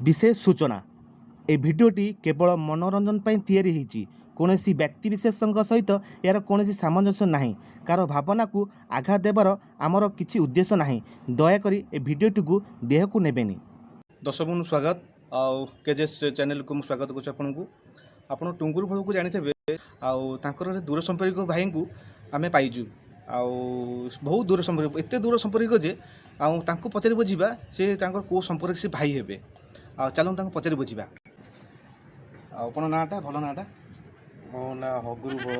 ବିଶେଷ ସୂଚନା, ଏ ଭିଡ଼ିଓଟି କେବଳ ମନୋରଞ୍ଜନ ପାଇଁ ତିଆରି ହୋଇଛି। କୌଣସି ବ୍ୟକ୍ତିବିଶେଷଙ୍କ ସହିତ ଏହାର କୌଣସି ସାମଞ୍ଜସ୍ୟ ନାହିଁ। କାହାର ଭାବନାକୁ ଆଘାତ ଦେବାର ଆମର କିଛି ଉଦ୍ଦେଶ୍ୟ ନାହିଁ। ଦୟାକରି ଏ ଭିଡ଼ିଓଟିକୁ ଦେହକୁ ନେବେନି। ଦର୍ଶକ ବନ୍ଧୁ, ସ୍ୱାଗତ ଆଉ କେଜେସ୍ ଚ୍ୟାନେଲକୁ ମୁଁ ସ୍ୱାଗତ କରୁଛି ଆପଣଙ୍କୁ। ଆପଣ ଟୁଙ୍ଗୁରୁ ଭୋଳକୁ ଜାଣିଥିବେ ଆଉ ତାଙ୍କର ଦୂର ସମ୍ପର୍କୀୟ ଭାଇଙ୍କୁ ଆମେ ପାଇଛୁ। ଆଉ ବହୁତ ଦୂର ସମ୍ପର୍କ, ଏତେ ଦୂର ସମ୍ପର୍କୀୟ ଯେ ଆଉ ତାଙ୍କୁ ପଚାରି ବୁଝିବା ସେ ତାଙ୍କର କେଉଁ ସମ୍ପର୍କ ସେ ଭାଇ ହେବେ। ଆଉ ଚାଲନ୍ତୁ, ତାଙ୍କୁ ପଚାରି ବୁଝିବା। ଆଉ ଆପଣ ନାଁଟା, ଭଲ ନାଁଟା? ମୋ ନାଁ ହଗୁରୁ ଭୋଳ।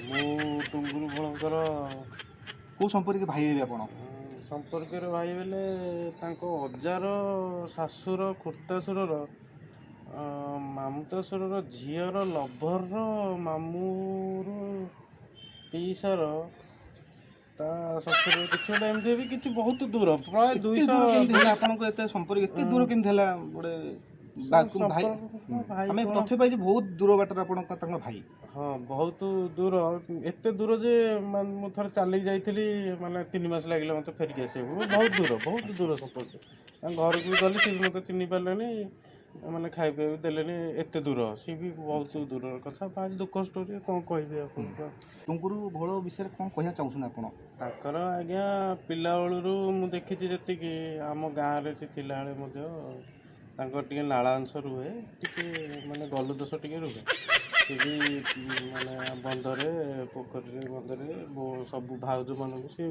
ମୁଁ ଟୁଙ୍ଗୁରୁ ଭୋଳଙ୍କର କେଉଁ ସମ୍ପର୍କୀୟ ଭାଇ ହେବେ ଆପଣ? ସମ୍ପର୍କରେ ଭାଇ ହେଲେ ତାଙ୍କ ଅଜାର ଶାଶୁର ଖୁର୍ତ୍ତାସୁରର ମାମୁତାସୁରର ଝିଅର ଲଭରର ମାମୁଁର ପିଇସାର ତା ଶ୍ୱଶୁର, କିଛି ଗୋଟେ ଏମିତି ବି କିଛି ବହୁତ ଦୂର, ପ୍ରାୟ ଏତେ 200। ଦୂର କେମିତି ହେଲା ଆପଣଙ୍କର? ଏତେ ସମ୍ପର୍କ ଏତେ ଦୂର କେମିତି ହେଲା ଗୋଟେ ଭାଇ? ସମ୍ପର୍କ ଭାଇ ଆମେ କଣ? ତଥ୍ୟ ପାଇଛୁ ବହୁତ ଦୂର ବାଟରେ ଆପଣଙ୍କ ତାଙ୍କ ଭାଇ। ହଁ, ବହୁତ ଦୂର। ଏତେ ଦୂର ଯେ ମାନେ ମୁଁ ଥରେ ଚାଲିକି ଯାଇଥିଲି, ମାନେ 3 ମାସ ଲାଗିଲା ମୋତେ ଫେରିକି ଆସିବାକୁ। ବହୁତ ଦୂର, ବହୁତ ଦୂର ସମ୍ପର୍କ। ତାଙ୍କ ଘରକୁ ବି ଗଲି, ସିଏ ବି ମୋତେ ଚିହ୍ନି ପାରିଲେନି, ମାନେ ଖାଇବା ପିଇବାକୁ ଦେଲେନି। ଏତେ ଦୂର, ସିଏ ବି ବହୁତ ଦୂରର କଥା। ଭାରି ଦୁଃଖ ଷ୍ଟୋରି, କ'ଣ କହିବି ଆପଣଙ୍କୁ। ଟୁଙ୍ଗୁରୁ ଭୋଳ ବିଷୟରେ କ'ଣ କହିବାକୁ ଚାହୁଁଛନ୍ତି ଆପଣ? ତାଙ୍କର ଆଜ୍ଞା ପିଲାବେଳରୁ ମୁଁ ଦେଖିଛି ଯେତିକି, ଆମ ଗାଁରେ ସେ ଥିଲାବେଳେ ମଧ୍ୟ ତାଙ୍କର ଟିକେ ନାଳାଂଶ ରୁହେ, ଟିକେ ମାନେ ଗଲୁ ଦୋଷ ଟିକେ ରୁହେ। ସେ ବି ମାନେ ବନ୍ଧରେ, ପୋଖରୀରେ, ବନ୍ଧରେ ସବୁ ଭାଉଜମାନଙ୍କୁ ସେ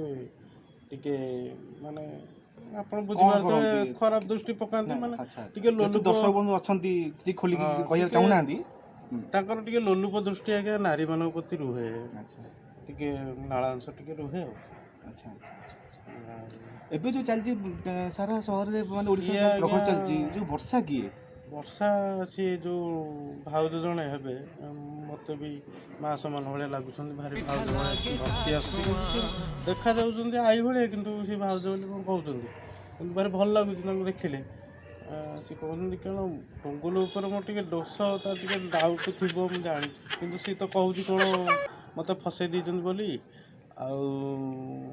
ଟିକେ ମାନେ ଆପଣ ବୁଝିପାରୁଥିବେ। କରନ୍ତି? ଖରାପ ଦୃଷ୍ଟି ପକାନ୍ତି ମାନେ ଟିକେ ଯେହେତୁ ଲୋଲୁପ। ଦର୍ଶକ ବନ୍ଧୁ ଅଛନ୍ତି, କିଛି ଖୋଲିକି କହିବାକୁ ଚାହୁଁନାହାନ୍ତି। ତାଙ୍କର ଟିକେ ଲୋଲୁପ ଦୃଷ୍ଟି ଆଜ୍ଞା ନାରୀମାନଙ୍କ ପ୍ରତି ରୁହେ। ଟିକେ ନାଳାଂଶ ଟିକେ ରୁହେ ଆଉ। ଆଚ୍ଛା ଆଚ୍ଛା ଆଚ୍ଛା ଆଚ୍ଛା। ଏବେ ଯେଉଁ ଚାଲିଛି ସାରା ସହରରେ, ମାନେ ଓଡ଼ିଶା ସିଏ ସାରା ପ୍ରଖର ଆଜ୍ଞା ଚାଲିଛି ଯେଉଁ ବର୍ଷା କିଏ? ବର୍ଷା ସିଏ ଯେଉଁ ଭାଉଜ ଜଣେ ହେବେ, ମୋତେ ବି ମା ସମାନ ଭଳିଆ ଲାଗୁଛନ୍ତି। ଭାରି ଭାଉଜ ଭଳିଆ ଭକ୍ତି ଆସୁଛି, କିନ୍ତୁ ସେ ଦେଖାଯାଉଛନ୍ତି ଆଈ ଭଳିଆ, କିନ୍ତୁ ସେ ଭାଉଜ ବୋଲି କ'ଣ କହୁଛନ୍ତି। କିନ୍ତୁ ଭାରି ଭଲ ଲାଗୁଛି ତାଙ୍କୁ ଦେଖିଲେ। ସେ କହୁଛନ୍ତି କାରଣ ଟୁଙ୍ଗୁଲ ଉପରେ ମୋର ଟିକେ ଦୋଷ, ତାର ଟିକେ ଡାଉଟ୍ ଥିବ, ମୁଁ ଜାଣିଛି। କିନ୍ତୁ ସିଏ ତ କହୁଛି କ'ଣ ମୋତେ ଫସେଇ ଦେଇଛନ୍ତି ବୋଲି। ଆଉ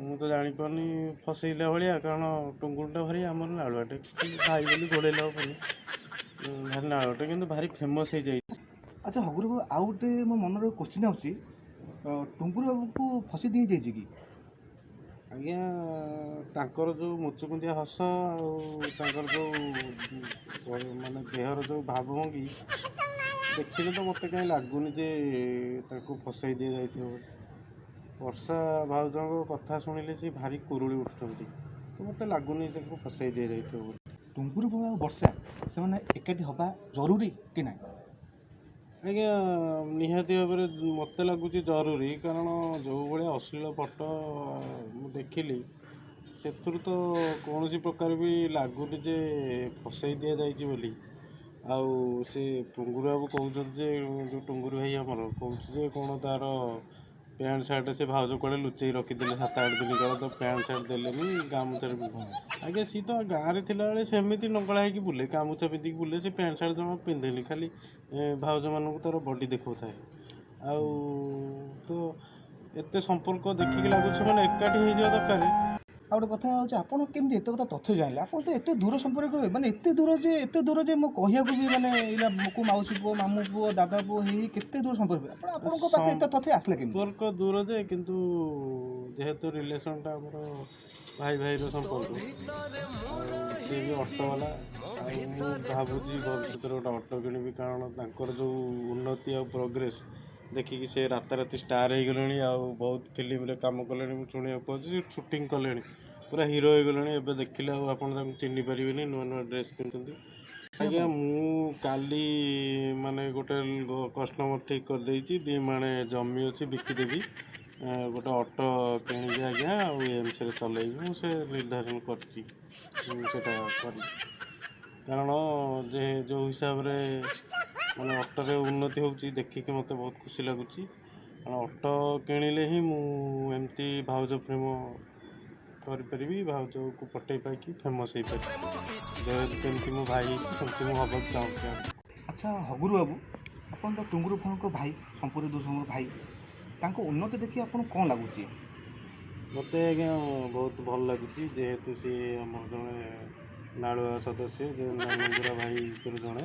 ମୁଁ ତ ଜାଣିପାରୁନି ଫସେଇଲା ଭଳିଆ, କାରଣ ଟୁଙ୍ଗୁଲଟା ଭାରି ଆମର ନାଳୁଆଟେ। ଖାଲି ଭାଇ ବୋଲି ଗୋଡ଼େଇଲେ ହେବନି। ଭାରି ନାଳୁଆଟେ, କିନ୍ତୁ ଭାରି ଫେମସ୍ ହେଇଯାଇଛି। ଆଚ୍ଛା ହଗୁରୁ ବାବୁ, ଆଉ ଗୋଟେ ମୋ ମନରେ କୋଶ୍ଚିନ୍ ଆସୁଛି, ଟୁଙ୍ଗୁରୁ ବାବୁଙ୍କୁ ଫସି ଦିଆଯାଇଛି କି? ଆଜ୍ଞା, ତାଙ୍କର ଯେଉଁ ମୁଚୁକୁନ୍ଦିଆ ହସ ଆଉ ତାଙ୍କର ଯେଉଁ ମାନେ ଦେହର ଯେଉଁ ଭାବଭଙ୍ଗୀ ଦେଖିଲେ ତ ମୋତେ କାହିଁ ଲାଗୁନି ଯେ ତାଙ୍କୁ ଫସେଇ ଦିଆଯାଇଥିବ ବୋଲି। ବର୍ଷା ଭାଉଜଙ୍କ କଥା ଶୁଣିଲେ ସେ ଭାରି କୁରୁଳି ଉଠୁଛନ୍ତି। ତ ମୋତେ ଲାଗୁନି ତାଙ୍କୁ ଫସେଇ ଦିଆଯାଇଥିବ ବୋଲି। ଟୁଙ୍ଗୁରୁ ବାବୁ ଆଉ ବର୍ଷା ସେମାନେ ଏକାଠି ହେବା ଜରୁରୀ କି ନାହିଁ? ଆଜ୍ଞା, ନିହାତି ଭାବରେ ମୋତେ ଲାଗୁଛି ଜରୁରୀ। କାରଣ ଯେଉଁ ଭଳିଆ ଅଶ୍ଳୀଳ ଫଟୋ ମୁଁ ଦେଖିଲି, ସେଥିରୁ ତ କୌଣସି ପ୍ରକାର ବି ଲାଗୁନି ଯେ ଫସେଇ ଦିଆଯାଇଛି ବୋଲି। ଆଉ ସେ ଟୁଙ୍ଗୁରୁ ବାବୁ କହୁଛନ୍ତି ଯେ, ଯେଉଁ ଟୁଙ୍ଗୁରୁ ଭାଇ ଆମର କହୁଛି ଯେ କ'ଣ ତାର ପ୍ୟାଣ୍ଟ ସାର୍ଟ ସେ ଭାଉଜ କୁଆଡ଼େ ଲୁଚେଇ ରଖିଦେଲେ 7-8 ଦିନ କାଳ, ତ ପ୍ୟାଣ୍ଟ ସାର୍ଟ ଦେଲେନି, ଗାମୁଛାରେ। ଆଜ୍ଞା, ସିଏ ତ ଗାଁରେ ଥିଲାବେଳେ ସେମିତି ନଙ୍ଗଳା ହେଇକି ବୁଲେ, ଗାମୁଛା ପିନ୍ଧିକି ବୁଲେ। ସେ ପ୍ୟାଣ୍ଟ ସାର୍ଟ ଜମା ପିନ୍ଧେନି, ଖାଲି ଭାଉଜମାନଙ୍କୁ ତାର ବଡି ଦେଖାଉଥାଏ। ଆଉ ତ ଏତେ ସମ୍ପର୍କ ଦେଖିକି ଲାଗୁଛି ସେମାନେ ଏକାଠି ହେଇଯିବା ଦରକାର। ଆଉ ଗୋଟେ କଥା ହେଉଛି, ଆପଣ କେମିତି ଏତେ କଥା ତଥ୍ୟ ଜାଣିଲେ? ଆପଣ ତ ଏତେ ଦୂର ସମ୍ପର୍କ, ମାନେ ଏତେ ଦୂର ଯେ, ଏତେ ଦୂର ଯେ ମୁଁ କହିବାକୁ ବି ମାନେ ଏଇନା କୋଉ ମାଉସୀ ପୁଅ, ମାମୁଁ ପୁଅ, ଦାଦା ପୁଅ ହେଇ କେତେ ଦୂର ସମ୍ପର୍କ, ଆପଣ ଆପଣଙ୍କ ପାଖରେ ଏତେ ତଥ୍ୟ ଆସିଲା କେମିତି? ସମ୍ପର୍କ ଦୂର ଯେ, କିନ୍ତୁ ଯେହେତୁ ରିଲେସନଟା ଆମର ଭାଇ ଭାଇର ସମ୍ପର୍କ, ଆଉ ସିଏ ବି ଅଟୋ ବାଲା। ଆଉ ମୁଁ ଭାବୁଛି ଭବିଷ୍ୟତରେ ଗୋଟେ ଅଟୋ କିଣିବି, କାରଣ ତାଙ୍କର ଯେଉଁ ଉନ୍ନତି ଆଉ ପ୍ରୋଗ୍ରେସ୍ ଦେଖିକି ସେ ରାତାରାତି ଷ୍ଟାର୍ ହେଇଗଲେଣି ଆଉ ବହୁତ ଫିଲ୍ମରେ କାମ କଲେଣି। ମୁଁ ଶୁଣିବାକୁ ପାଉଛି ସୁଟିଂ କଲେଣି, ପୁରା ହିରୋ ହେଇଗଲେଣି। ଏବେ ଦେଖିଲେ ଆଉ ଆପଣ ତାଙ୍କୁ ଚିହ୍ନି ପାରିବେନି, ନୂଆ ନୂଆ ଡ୍ରେସ୍ ପିନ୍ଧୁଛନ୍ତି। ଆଜ୍ଞା, ମୁଁ କାଲି ମାନେ ଗୋଟେ କଷ୍ଟମର ଠିକ୍ କରିଦେଇଛି। 2 ମାଣେ ଜମି ଅଛି, ବିକିଦେବି, ଗୋଟେ ଅଟୋ କିଣିବି ଆଜ୍ଞା, ଆଉ ଏମ୍ସରେ ଚଲେଇବି। ମୁଁ ସେ ନିର୍ଦ୍ଧାରଣ କରିଛି, ମୁଁ ସେଇଟା କରିବି। କାରଣ ଯେ ଯେଉଁ ହିସାବରେ ମାନେ ଅଟୋରେ ଉନ୍ନତି ହେଉଛି, ଦେଖିକି ମୋତେ ବହୁତ ଖୁସି ଲାଗୁଛି। କାରଣ ଅଟୋ କିଣିଲେ ହିଁ ମୁଁ ଏମିତି ଭାଉଜ ପ୍ରେମ କରିପାରିବି, ଭାଉଜକୁ ପଟେଇ ପାଇକି ଫେମସ୍ ହେଇପାରିବି। ଯେମିତି ମୋ ଭାଇ ହେଇଛି, ସେମିତି ମୁଁ ହେବାକୁ ଚାହୁଁଛି ଆଗକୁ। ଆଚ୍ଛା ହଗୁରୁ ବାବୁ, ଆପଣ ତ ଟୁଙ୍ଗୁରୁ ଭୋଳଙ୍କ ଭାଇ, ସମ୍ପୂର୍ଣ୍ଣ ଦୂର ଭାଇ। ତାଙ୍କ ଉନ୍ନତି ଦେଖି ଆପଣଙ୍କୁ କ'ଣ ଲାଗୁଛି? ମୋତେ ଆଜ୍ଞା ବହୁତ ଭଲ ଲାଗୁଛି, ଯେହେତୁ ସିଏ ଆମର ଜଣେ ନାଳୁଆ ସଦସ୍ୟ, ଯେଉଁ ନନ୍ଦୁରା ଭାଇ ଭିତରୁ ଜଣେ।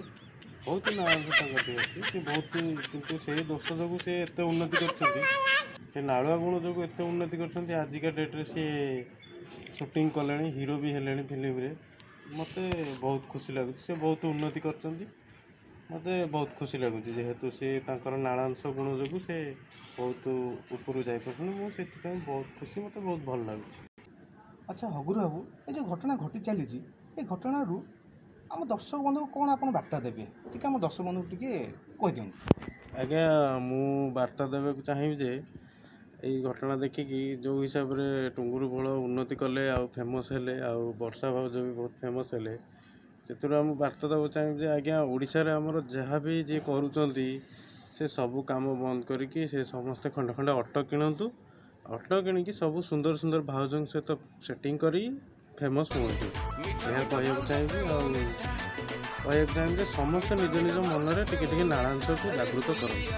ବହୁତ ନାଳାଂଶ ତାଙ୍କ ଦେହରେ ଅଛି। ସେ ବହୁତ, କିନ୍ତୁ ସେଇ ଦୋଷ ଯୋଗୁଁ ସେ ଏତେ ଉନ୍ନତି କରିଛନ୍ତି। ସେ ନାଳୁଆ ଗୁଣ ଯୋଗୁଁ ଏତେ ଉନ୍ନତି କରିଛନ୍ତି। ଆଜିକା ଡେଟ୍ରେ ସିଏ ସୁଟିଂ କଲେଣି, ହିରୋ ବି ହେଲେଣି ଫିଲ୍ମରେ। ମୋତେ ବହୁତ ଖୁସି ଲାଗୁଛି, ସେ ବହୁତ ଉନ୍ନତି କରିଛନ୍ତି। ମୋତେ ବହୁତ ଖୁସି ଲାଗୁଛି, ଯେହେତୁ ସେ ତାଙ୍କର ନାଳାଂଶ ଗୁଣ ଯୋଗୁଁ ସେ ବହୁତ ଉପରକୁ ଯାଇପାରୁଛନ୍ତି। ମୁଁ ସେଥିପାଇଁ ବହୁତ ଖୁସି, ମୋତେ ବହୁତ ଭଲ ଲାଗୁଛି। ଆଚ୍ଛା ହଗୁରୁ ବାବୁ, ଏ ଯେଉଁ ଘଟଣା ଘଟି ଚାଲିଛି, ଏ ଘଟଣାରୁ ଆମ ଦର୍ଶକ ବନ୍ଧୁଙ୍କୁ କ'ଣ ଆପଣ ବାର୍ତ୍ତା ଦେବେ? ଟିକେ ଆମ ଦର୍ଶକ ବନ୍ଧୁଙ୍କୁ ଟିକେ କହିଦିଅନ୍ତୁ। ଆଜ୍ଞା, ମୁଁ ବାର୍ତ୍ତା ଦେବାକୁ ଚାହିଁବି ଯେ ଏଇ ଘଟଣା ଦେଖିକି ଯେଉଁ ହିସାବରେ ଟୁଙ୍ଗୁରୁ ଭୋଳ ଉନ୍ନତି କଲେ ଆଉ ଫେମସ୍ ହେଲେ, ଆଉ ବର୍ଷା ଭାଉଜ ବି ବହୁତ ଫେମସ୍ ହେଲେ, ସେଥିରୁ ମୁଁ ବାର୍ତ୍ତା ଦେବାକୁ ଚାହିଁବି ଯେ ଆଜ୍ଞା, ଓଡ଼ିଶାରେ ଆମର ଯାହା ବି ଯିଏ କରୁଛନ୍ତି, ସେ ସବୁ କାମ ବନ୍ଦ କରିକି ସେ ସମସ୍ତେ ଖଣ୍ଡେ ଖଣ୍ଡେ ଅଟୋ କିଣନ୍ତୁ। ଅଟୋ କିଣିକି ସବୁ ସୁନ୍ଦର ସୁନ୍ଦର ଭାଉଜଙ୍କ ସହିତ ସେଟିଂ କରି ଫେମସ୍ ହୁଅନ୍ତୁ, ଏହା କହିବାକୁ ଚାହିଁବି। ଆଉ କହିବାକୁ ଚାହିଁବି ଯେ ସମସ୍ତେ ନିଜ ନିଜ ମନରେ ଟିକେ ଟିକେ ନାଳାଂଶକୁ ଜାଗୃତ କରନ୍ତୁ।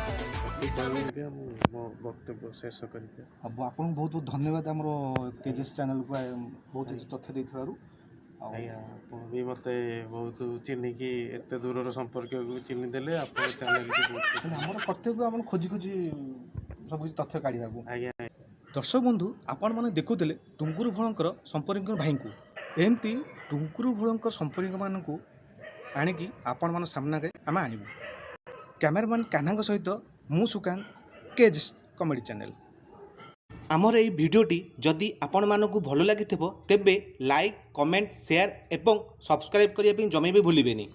ଏତିକି କହିବି ଆଜ୍ଞା, ମୁଁ ମୋ ବକ୍ତବ୍ୟ ଶେଷ କରିବି। ଆଉ ଆପଣଙ୍କୁ ବହୁତ ବହୁତ ଧନ୍ୟବାଦ, ଆମର କେଜେସ୍ ଚ୍ୟାନେଲକୁ ବହୁତ କିଛି ତଥ୍ୟ ଦେଇଥିବାରୁ। ଆଉ ଆଜ୍ଞା, ଆପଣ ବି ମୋତେ ବହୁତ ଚିହ୍ନିକି, ଏତେ ଦୂରର ସମ୍ପର୍କୀୟକୁ ବି ଚିହ୍ନି ଦେଲେ ଆପଣ ଚ୍ୟାନେଲକୁ ବହୁତ। ହେଲେ ଆମର କର୍ତ୍ତବ୍ୟ ଆପଣ ଖୋଜି ଖୋଜି ସବୁ କିଛି ତଥ୍ୟ କାଢ଼ିବାକୁ। ଆଜ୍ଞା। ଦର୍ଶକ ବନ୍ଧୁ, ଆପଣମାନେ ଦେଖୁଥିଲେ ଟୁଙ୍ଗୁରୁ ଭୋଳଙ୍କର ସମ୍ପର୍କୀୟ ଭାଇଙ୍କୁ। ଏମିତି ଟୁଙ୍ଗୁରୁ ଭୋଳଙ୍କ ସମ୍ପର୍କୀୟମାନଙ୍କୁ ଆଣିକି ଆପଣମାନଙ୍କ ସାମ୍ନାରେ ଆମେ ଆଣିବୁ। କ୍ୟାମେରାମ୍ୟାନ୍ କାହ୍ନାଙ୍କ ସହିତ ମୁଁ ସୁକାନ୍ତ, କେଜ୍ କମେଡ଼ି ଚ୍ୟାନେଲ୍। ଆମର ଏହି ଭିଡ଼ିଓଟି ଯଦି ଆପଣମାନଙ୍କୁ ଭଲ ଲାଗିଥିବ, ତେବେ ଲାଇକ୍, କମେଣ୍ଟ, ସେୟାର ଏବଂ ସବସ୍କ୍ରାଇବ୍ କରିବା ପାଇଁ ଜମା ବି ଭୁଲିବେନି।